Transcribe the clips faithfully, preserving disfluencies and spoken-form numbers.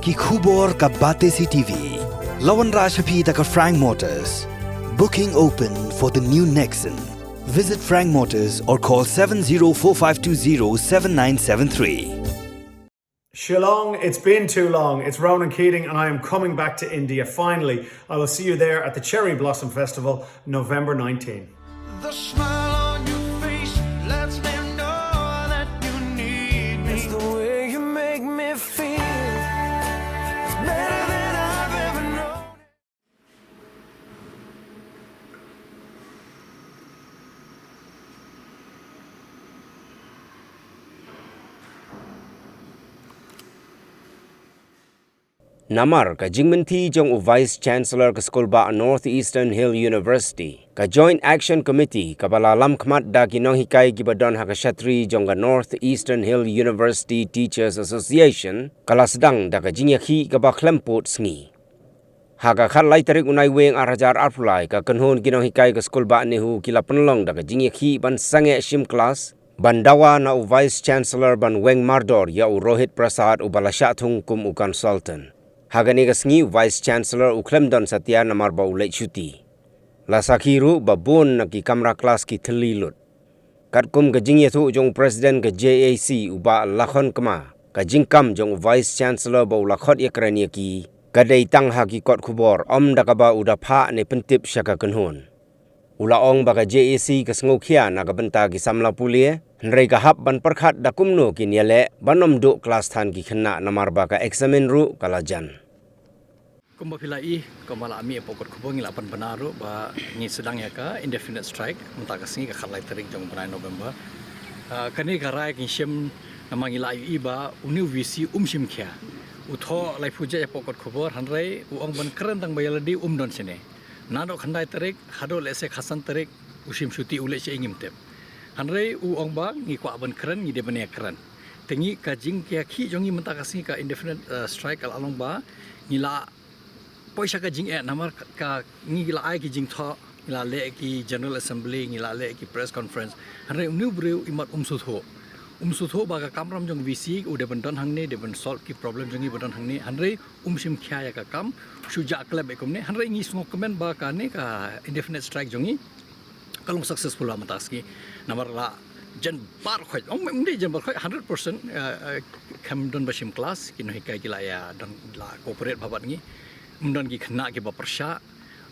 Ki khubor ka Batesi T V. La wanrah sha phi da ka Frank Motors. Booking open for the new Nexon. Visit Frank Motors or call seven zero four five two zero seven nine seven three. Shillong, it's been too long. It's Ronan Keating, and I am coming back to India finally. I will see you there at the Cherry Blossom Festival, November nineteenth. The smile on your face lets me know that you need me. It's the way you make me feel. It's better than I've ever known. Namar ka jingmynti jong u Vice Chancellor ka skulbah North Eastern Hill University, ka Joint Action Committee kaba la lamkhmat da ki nonghikai kiba don ha ka shatri jong ka North Eastern Hill University Teachers Association ka la sdang da ka jingïakhih kaba khlem pud sngi. Ha ka khatlai tarik u Naiwieng arhajar arphew lai, ka kynhun ki nonghikai ka skulbah NEHU ki la pynlong da ka jingïakhih ban sangeh shim klas ban dawa na u Vice Chancellor ban weng mardor ïa u Rohit Prasad uba la shah thung kum u consultant. Ha kane ka sngi u Vice Chancellor u khlem don satia namar ba u leit shuti. La sakhi ruh ba bun na ki kamra klas ki thylli lut. Katkum ka jingïathuh jong u President ka J A C u Bah Lakhon Kma, ka jingkam jong u Vice Chancellor ba u la khot ïakren ïa ki ka dei tang ha ki kot khubor, ym da kaba u da phah ne pyntip sha ka kynhun. U la ong ba ka J A C ka sngewkhia na ka bynta ki samla pule, hynrei ka hap ban pyrkhat da kumno kin ïaleh ban ym duh klas than ki khynnah namar ba ka eksamin ruh ka la jan. Kumba phi la i, kumba la mih hapoh kot khubor, ngi la pynbna ruh ba ngi sdang ïa ka indefinite strike mynta ka sngi, ka khatlai tarik jong u bnai November. Ah, kane ka rai ka ngi shim namar ngi la ïohi ba une u V C um shim khia. U thoh laiphew jait hapoh kot khubor, hynrei u ong ban kren tang ba ïa lade um don shane. Naduh khyndai tarik haduh lehse khatsan tarik u shim shuti, u leit shaei ngim tip. Hynrei u ong ba ngi kwah ban kren, ngi dei ban ïakren. Te ngi, ka jingïakhih jong ngi mynta ka sngi, ka indefinite, eh, strike, ka la long ba ngi la poi sha ka jingeh namar ka, ka ngi la ai ki jingthoh, ngi la leh ki General Assembly, ngi la leh ki press conference. Hynrei une u briew imat um sngewthuh. Um sngewthuh ba ka kamram jong u V C u dei ban don hangne, dei ban solve ki problem jong ngi ba don hangne. Hynrei um shim khia ïa ka kam, shu jah klep beit kumne. Hynrei ngi sngewkmen ba kane ka indefinite strike jong ngi ka long successful ha mynta ka sngi. Namar la jan baroh khoit, ong ym dei jan baroh khoit, hundred percent, eh, eh, khlem don ba shim klas, ki nonghikai ki la ïa don, la cooperate bha bad ngi. Ym don ki khynnah kiba pyrshah.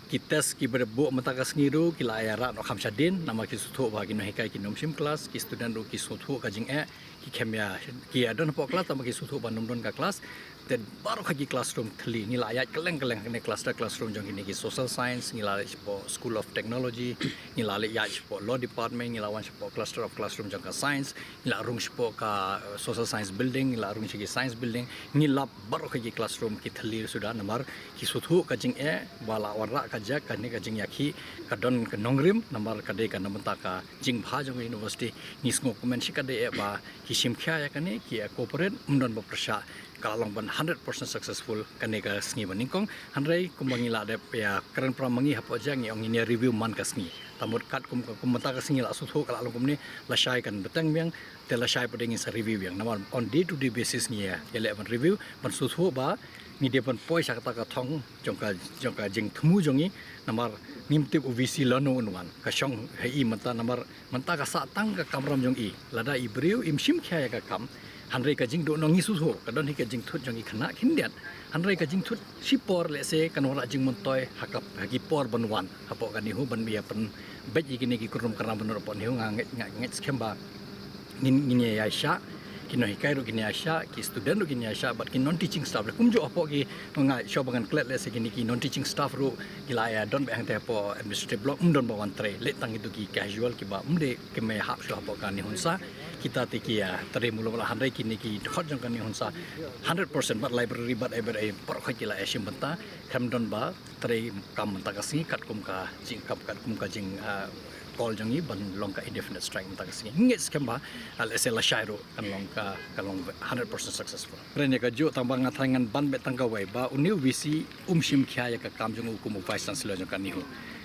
Ki test kiba dep buh mynta ka sngi ruh ki la ïa rah noh kham shadien, namar ki sngewthuh ba ki nonghikai kin ym shim klas, ki student ruh ki sngewthuh ka jingeh, ki khlem ïa, ki ïa don hapoh klas tang ba ki sngewthuh ba ym don ka klas. Te baroh khoit ki classroom thylli, ngi la ïaid kylleng kylleng ha kine cluster classroom jong kine ki social science, ngi la leit shapoh School of Technology, ngi la leit ïaid shapoh Law Department, ngi la wan shapoh cluster of classroom jong ka science, ngi la rung shapoh ka, eh, social science building, ngi la rung sha ki science building, ngi lap baroh khoit ki classroom ki thylli suda namar ki sngewthuh ka jingeh ba la wanrah ka jaka kane ka jingïakhih, ka don ka nongrim namar ka dei ka na bynta ka jingbha jong ka university. Ngi sngewkmen shikatdei eh ba ki shim khia ïa kane, ki, eh, cooperate, ym don ba pyrshah, ka la long ban hundred percent successful kane ka sngi ba nyngkong. Hynrei kumba ngi la dep ïakren para ma ngi hapoh jaka, ngi ong ngin ïa review man ka sngi. Te mut katkum ka, kum mynta ka sngi la sngewthuh ka la long kumne, lashai kan bteng biang, te lashai pat ngin sa review biang. Namar on day to day basis ngi ïa, ïaleh ban review, ban sngewthuh ba ngi dei ban poi sha kata ka thong jong ka, jong ka jingthmu jong ngi, namar ngim tip u V C lano un wan. Ka shong ha i mynta namar mynta ka sah tang ka kamram jong i. Lada i briew im shim khia ïa ka kam, hynrei ka jingduh nong ngi sngewthuh, ka don hi ka jingthut jong i khynnah khyndiat. Hynrei ka jingthut shipor lehse kan wanrah jingmyntoi ha ka, ha ki por ban wan hapoh ka NEHU ban ïa pynbeit ïa kine ki kynrum kynram ban wan hapoh NEHU. Nga ngeit, nga ngeit skhem ba ngin, ngin ïa ïaishah, ki nonghikai ruh kin ïaishah, ki student ruh kin ïaishah, bad ki non teaching staff ruh. Kumjuh hapoh ki, nga shu ba ngan klet lehse kine ki non teaching staff ruh ki la ïa don beit hangtei hapoh administrative block, ym don ba wan trei, leit tang kito ki casual kiba ym dei, ki mei hap shuh hapoh ka NEHUNSA. Kita te ki ïa trei muluk la, hynrei kine ki dkhot jong ka NEHUNSA hundred percent bad library bad, eh, bad, eh, baroh khoit ki la ïa shim bynta, khlem don ba trei kam mynta ka sngi katkum ka jingkam, katkum ka jing, ah, call jong ngi ban long ka indefinite strike mynta ka sngi. Ngi ngeit skhem ba, ah, lehse lashai ruh kan long ka, kan long hundred percent successful. Kren ïa kajuh tang ba nga tharai ngan ban beit tang kawei ba une u V C um shim khia ïa ka kam jong u kum u Vice Chancellor jong ka NEHU.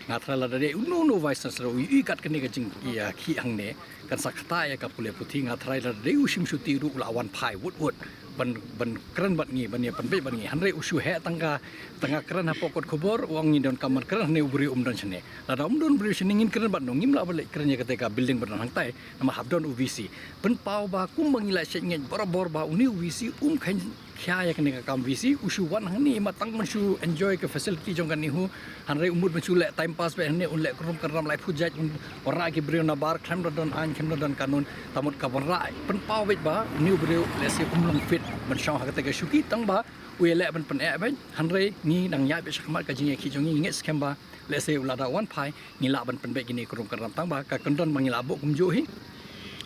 Nga tharai lada dei uno uno u Vice Chancellor u ïohi kat kane ka jingïakhih hangne, kan sa ktah ïa ka pule puthi. Nga tharai lada dei u shim shuti ruh u la wan phai wut wut. ban, ban kren bad ngi, ban ïa pynbeit bad ngi. Hynrei u shu heh tang ka, tang ka kren hapoh kot khubor, u ong ngi donkam ban kren, hynrei u briew um don shane. Lada um don briew shane ngin kren bad no, ngim lah ban leit kren ïa kata ka building ba don hangtai, namar hap don u V C. Pynpaw ba kumba ngi la shait ngeit barabor ba une u V C um kheiñ khia ïa kane ka kam V C, u shu wan hangne ma tang ban shu enjoy ka facility jong ka NEHU. Hynrei u mut ban shu leh time pass beit hangne, un leh krum kram lai phew jait, un wanrah ki briew nabar khlem da don aiñ, khlem da don kanun. Te mut ka wanrah pynpaw beit ba une u briew lehse um long fit ban shong ha kata ka shuki, tang ba u ïaleh ban pyneh beit. Hynrei ngi dang ïaid beit shakhmat, ka jingïakhih jong ngi, ngi ngeit skhem ba lehse u lada wan phai ngi lah ban pynbeit kine ki krum kram, tang ba ka kyndon ba ngi la buh kumjuh hi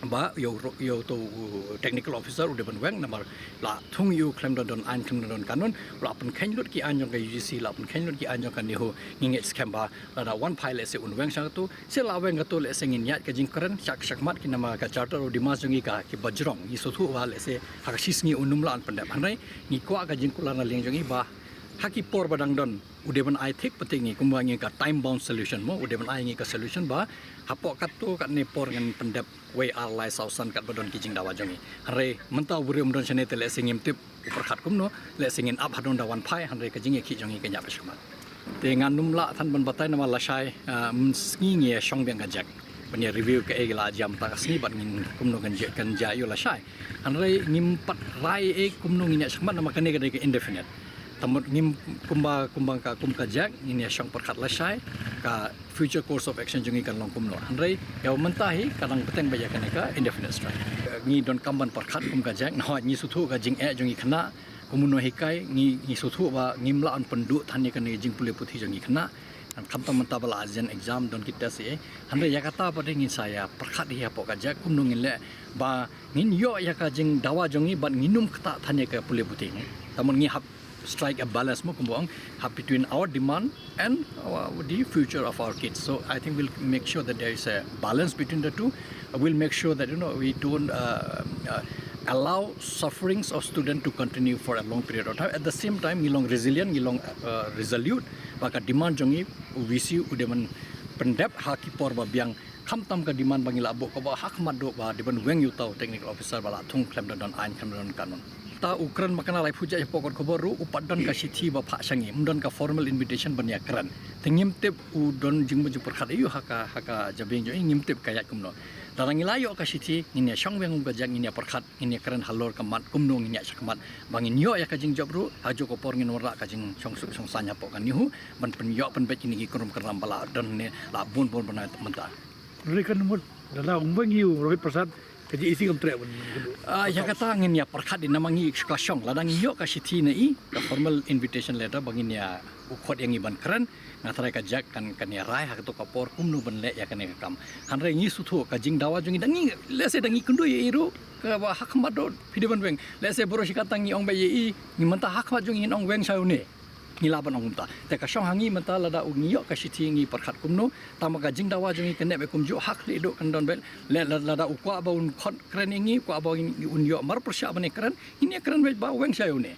ba ïa u, ïa uto u technical officer u dei ban weng, namar la thung ïa u khlem da don aiñ, khlem da don kanun. La pynkheiñ lut ki aiñ jong ka U G C, la pynkheiñ lut ki aiñ jong ka NEHU. Ngi ngeit skhem ba lada wan phai lehse un weng sha kato, seh la weng kato lehse ngin ïaid ka jingkren sha shakhmat ki, namar ka Charter of Demands jong ngi ka kiba jrong. Ngi sngewthuh ba lehse ha ka shisngi un ym lah ban pyndep, hynrei ngi kwah ka jingkular na liang jong ngi ba ha ki por ba dang don u dei ban ai thik pat ïa ngi, kumba ngi ka time bound solution mo, u dei ban ai ngi ka solution ba hapoh katto katne por ngan pyndep wei ar lai saw san katba don ki jingdawa jong ngi. Hynrei mynta u briew um don shane te lehse ngim tip u pyrkhat kumno, lehse ngin ap haduh da wan phai, hynrei ka jingïakhih jong ngi kan ïaid beit shakhmat. Te ngan ym lah than ban batai namar lashai, ah, mynsngi ngi ïa shong biang ka JAC ban ïa review kaei la jia mynta ka sngi bad ngin kumno kan jia, kan jia ïa u lashai. Hynrei ngim pat rai ei kumno ngin ïaid shakhmat namar kane ka dei ka indefinite. Te mut ngim, kumba, kumba ka, kum ka JAC ngin ïa shong pyrkhat lashai ka future course of action jong ngi kan long kumno. Hynrei ïa u mynta hi ka dang bteng beit ïa kane ka indefinite strike. Ngi donkam ban pyrkhat kum ka JAC, na hooid ngi sngewthuh ka jingeh jong ngi khynnah, kumno hikai, ngi, ngi sngewthuh ba ngim lah ban pynduh than ïa kane ka jingpule puthi jong ngi khynnah. Khamtam mynta ba la jan exam, don ki test ei. Hynrei ïa kata pat ngin sa ïa pyrkhat hi hapoh ka JAC kumno ngin leh ba ngin ïoh ïa ka jingdawa jong ngi bad ngin ym ktah than ïa ka pule puthi. Te mut ngi hap strike a balance mo, kumba ong, hap between our demand and our, the future of our kids. So I think we'll make sure that there is a balance between the two. We'll make sure that, you know, we don't, uh, uh, allow sufferings of student to continue for a long period of time. At the same time, ngi long resilient, ngi long, uh, resolute ba ka demand jong ngi u V C u dei ban pyndep ha ki por ba biang, khamtam ka demand ba ngi la buh kaba ha khmat duh ba dei ban weng ïa uta u technical officer ba la thung khlem da don aiñ, khlem da don kanun. Uta u kren mynta ka lai phew jait hapoh kot khubor ruh u pat don ka shithi ba phah sha ngi, ym don ka formal invitation ban ïa kren. Te ngim tip u don jingmut jingpyrkhat aïu ha ka, ha ka jabieng jong ngi, ngim tip ka ïaid kumno. Lada ngi la ïoh ka shithi ngin ïa shong biang kum ka JAC, ngin ïa pyrkhat, ngin ïa kren halor ka mat kumno ngin ïaid shakhmat ba ngin ïoh ïa ka jingjop ruh, ha kajuh ka por ngin wanrah ka jingshongsuk shongsaiñ hapoh ka NEHU ban pynïoh pynbeit kine ki krum kram ba la don ne la bun bun ban ai mynta. Hynrei kan mut lada um weng ïa u Rohit Prasad, ka J A C kam treh ban. Ah, ïa kata ngin ïa pyrkhat hi namar ngi shu ka shong, lada ngi ïoh ka shithi na i, ka formal invitation letter ba ngin ïa, u khot ïa ngi ban kren, nga tharai ka JAC kan, kan ïa rai ha kato ka por kumno ban leh ïa kane ka kam. Hynrei ngi sngewthuh ka jingdawa jong ngi, da ngi, lehse da ngi kynduh ïa i ruh kaba ha khmat duh phi dei ban weng. Lehse baroh shi katta ngi ong beit ïa i, ngi mynta ha khmat jong ngi ngin ong weng shai une, ngi lah ban ong kumta. Te ka shong ha ngi mynta lada u ngi ïoh ka shithi ngi pyrkhat kumno. Tangba ka jingdawa jong ngi kan neh beit kumjuh, ha khlieh duh kan don beit. Lada, lada u kwah ba un khot kren ïa ngi, kwah ba un ïoh marpyrshah ban ïa kren, ngin ïa kren beit ba weng shai une.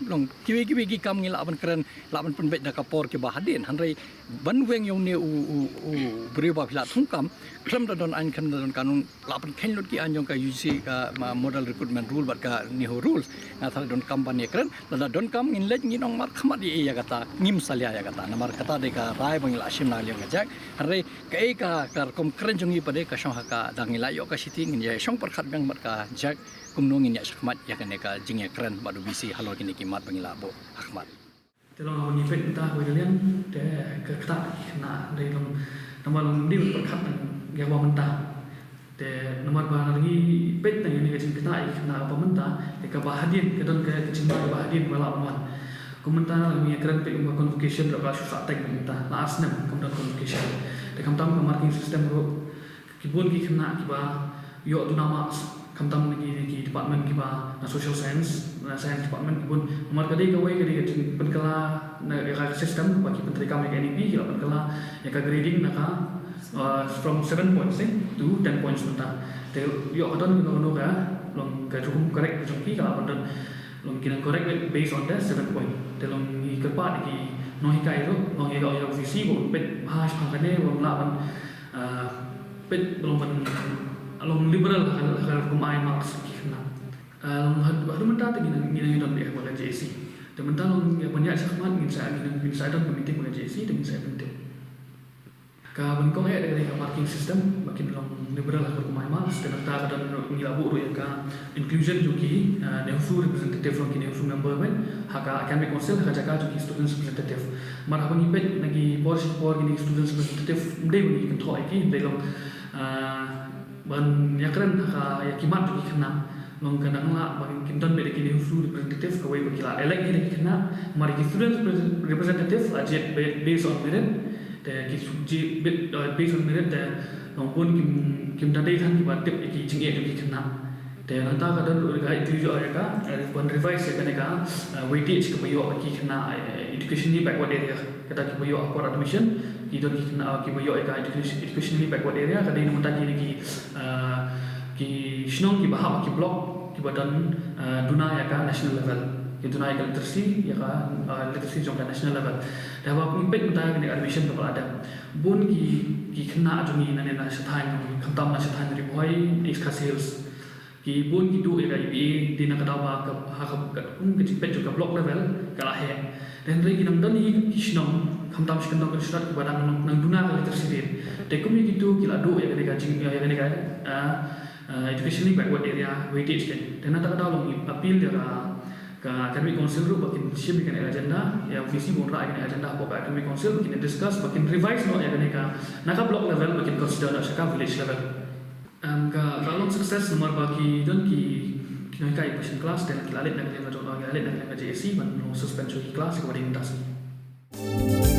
Long kiwei kiwei ki kam ngi lah ban kren, lah ban pynbeit da ka por kiba hadien. Hynrei ban weng ïa une u, u, u briew ba phi la thung kam khlem da don aiñ, khlem da don kanun, la pynkheiñ lut ki aiñ jong ka U G C, ka, ma, Model Recruitment Rule bad ka NEHU Rules. Nga tharai donkam ban ïa kren, lada donkam ngin leit ngin ong markhmat ïa, ïa kata, ngim salia ïa kata. Namar kata dei ka rai ba ngi la shim na liang ka JAC. Hynrei kaei ka, ka rukom kren jong ngi pat dei ka shong ha ka, da ngi la ïoh ka shithi ngin ïa shong pyrkhat biang bad ka JAC kumno ngin ïaid shakhmat ïa kane ka jingïakren bad u V C halor kine ki mat ba ngi la buh ha khmat. Te long ba ngi peit mynta ha kawei ka liang, te ka ktah ki khynnah, dei long, namar long dei pyrkhat nang ïa kaba mynta. Te namar ba ngi peit nang ïa kane ka jingktah ïa ki khynnah kaba mynta, te kaba hadien ka don ka, ka jingma kaba hadien ba lah ban wan. Kum mynta ngi ïakren peit kum ka convocation, ruh ka shu sah teng mynta, la ar snem kam don convocation. Te khamtam ka marking system ruh, ki bun ki khynnah kiba ïoh duna marks, khamtam na ki, ki department kiba na social science, na science department ki bun. Namar ka dei kawei ka dei ka jingpynkylla na ka system ba ki pyntreikam ïa ka N E P, ki la pynkylla ïa ka grading na ka, uh, from seven points, eh, to ten points mynta. Te ïoh ka don kano kano ka, long ka rukom correct ka jong ki ka la pyndon. Long ki nang correct based on the seven point. Te long ngi kyrpad ïa ki nonghikai ruh, long ïa ka, ïa ka V C ba un peit bha shaphang kane, ba un lah ban, ah, peit, ba long ban, long liberal ha ka, ha ka rukom ai marks ki khynnah. Ah, long had, haduh mynta te ngi nang, ngi nang don bad ka J A C. Te mynta long ïa ban ïaid shakhmat ngin sa, ngin, ngin sa don ka meeting bad ka J A C te ngin sa pyntip. Ka ban kong eh da ka marking system ba kin long liberal ha ka rukom Aimas. Te nangta ka don ngi la buh ruh ïa ka inclusion jong ki, ah, NEHUSU representative, long ki NEHUSU member bad ha ka academic council ha ka jaka jong ki students representative. Namar haba ngi peit na ki por shi por ki students representative ym dei ba ngi kynthoh ïa ki, ym dei long, ah, ban ïakren ha ka ïa ki mat jong ki khynnah. Long ka dang lah ba kin don bad ki NEHUSU representative kawei ba ki la elect hi da ki khynnah. Namar ki student repre-, representative la jied ba-, based on merit. Te ki su-, jied ba-, uh, based on merit te long bun kim, kim da dei than kiba tip ïa ki jingeh jong ki khynnah. Te nangta ka don ruh ka ïa ka, uh, ban revise ïa kane ka, uh, weightage kaba ïoh ïa ki khynnah, uh, educationally backward area. Kata kiba ïoh upward admission, ki don ki khynnah, uh, kiba ïoh ïa ka education-, educationally backward area, ka dei namar ta ki, ki, uh, ki shnong kiba hap ki block, kiba don, uh, duna ïa ka national level. Ki duna ïa ka literacy, ïa ka, uh, literacy jong ka national level. Te haba phi peit mynta kane ka admission kaba la dep. Bun ki, ki khynnah jong ngi na ne na shathain, khamtam na shathain Ri Bhoi, East Khasi Hills. Ki bun ki duh ïa ka E B A, dei na ka daw ba ka, ha ka, ka, kum ka jingpeit jong ka block level, ka la heh. Te hynrei ki nang don hi ki shnong, khamtam shi kyndong ki shnong kiba dang nang, nang duna ka literacy rate. Te kum ïa kitu ki la duh ïa kane ka jing, ïa kane ka, ah, ah, educationally backward area weightage te. Te na ta ka daw long appeal ïa ka, ka academic council ruh ba kin shim ïa kane ka agenda, ïa obviously ba un rah ïa kane ka agenda hapoh ka academic council, ba kin discuss, ba kin revise noh ïa kane ka, na ka block level ba kin consider noh sha ka village level. Em, ka, ka long success namar ba ki don ki, ki nonghikai passion class, te ki la leit na ka liang ka jong, ki la leit na ka liang ka J A C ban long suspension ki class kaba dei mynta sngi.